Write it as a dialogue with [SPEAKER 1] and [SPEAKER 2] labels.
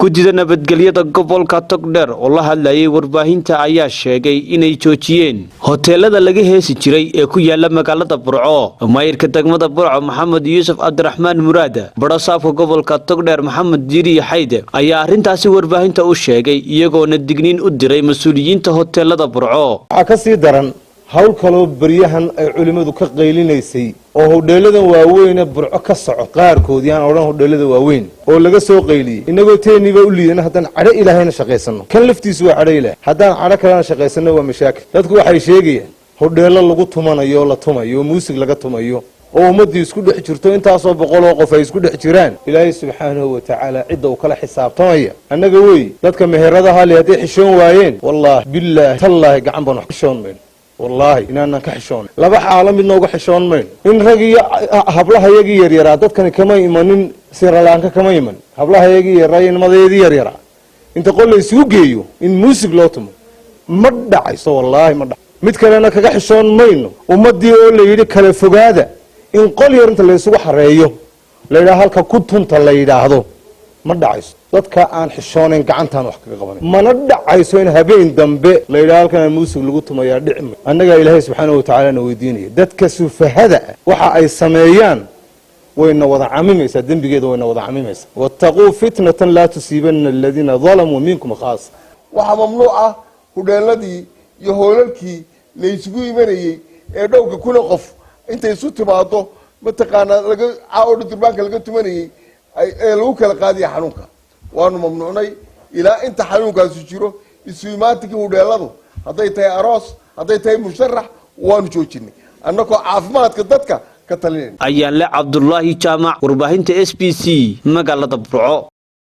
[SPEAKER 1] Guddida nabadgelyada gobolka Togdheer oo la hadlayay warbaahinta ayaa sheegay inay joojiyeen hoteelada laga heesi jiray ee ku yaala magaalada Burco. Maayirka degmada Burco, Maxamed Yuusuf Cabdiraxmaan Muraad, badhasaabka gobolka Togdheer, Maxamed Diiriye Xayde, ayaa arrintaasi warbaahinta u sheegay, iyagoona digniin u diray mas-uuliyiinta hoteelada Burco.
[SPEAKER 2] Waxaa ka sii daran hawl kaloo beryahan ay culimmadu ka qaylinaysay oo hodheeladan waaweyne Burco ka soco qaarkood, yaan odhan hodheelada waaweyn oo laga soo qayliyey. Innagoo teeniiba u liidana, haddaan cadho Ilaahayna shaqaysanno, kan laftiisu waa cadho Ilaah. Haddaan cadho kalena shaqaysanno, waa mashaakil. Dadku waxay sheegayaan hodheello lagu tumanayo, la tumayo, muusig laga tumayo, oo ummaddii isku dhex jirto, intaasoo boqoloo qof ay isku dhex jiraan. Ilaahay subxaanahu wa tacaala cidda uu kala xisaabtamaya annaga wey. Dadka meheradaha le hadday xishoon waayeen, wallaahi, bilaahi, tallaahi, gacan baan wax xishoon mayno. Wallaahi inaanan ka xishoon. Laba xaalo midna uga xishoon mayno: in rag iyo hablahayagii yaryaraa, dadkani kama imanin Siralaanka, kama iman, hablahayagii yaryaraa iyo nimadayadii yaryaraa inta qol la isugu geeyo in muusig loo tumo, ma dhacayso, wallaahi ma dhac. Mid kalena kaga xishoon mayno: ummaddii oo la yidhi kala fogaada, in qol yar inta la isugu xareeyo la yidhaha halka ku tunta la yidhaahdo, ma dhacayso. Dadka aan xishoonayn gacantaan wax kaga qabanay. Mana dhacayso in habeen dambe la yidhaha halkan muusig lagu tumayaa. Dhici may. Annagaa Ilaahay subxaana wa tacaala na weydiinaya. Dadka sufahada ah waxa ay sameeyaan wayna wada camimaysaa, dembigeeda wayna wada camimaysaa. واتقوا فتنة لا تصيبن الذين ظلموا منكم خاصة.
[SPEAKER 3] Waxaa mamnuuc ah hudheeladii iyo hoolalkii la isugu imanayey ee dhowrka kuna qof intay isu timaado, mataqaanaa, laga caaodha durbaanka laga tumanayey ee lagu kala qaadaya xanuunka. Waanu mamnuucnay ilaa inta xanuunkaasu jiro isu imaantinkii hudheeladu, hadday tahay aroos, hadday tahay musharax, waanu joojinay annagoo caafimaadka dadka ka talinayna.
[SPEAKER 1] Ayaanle Cabdulaahi Jaamac, warbaahinta SBC, magaalada Burco.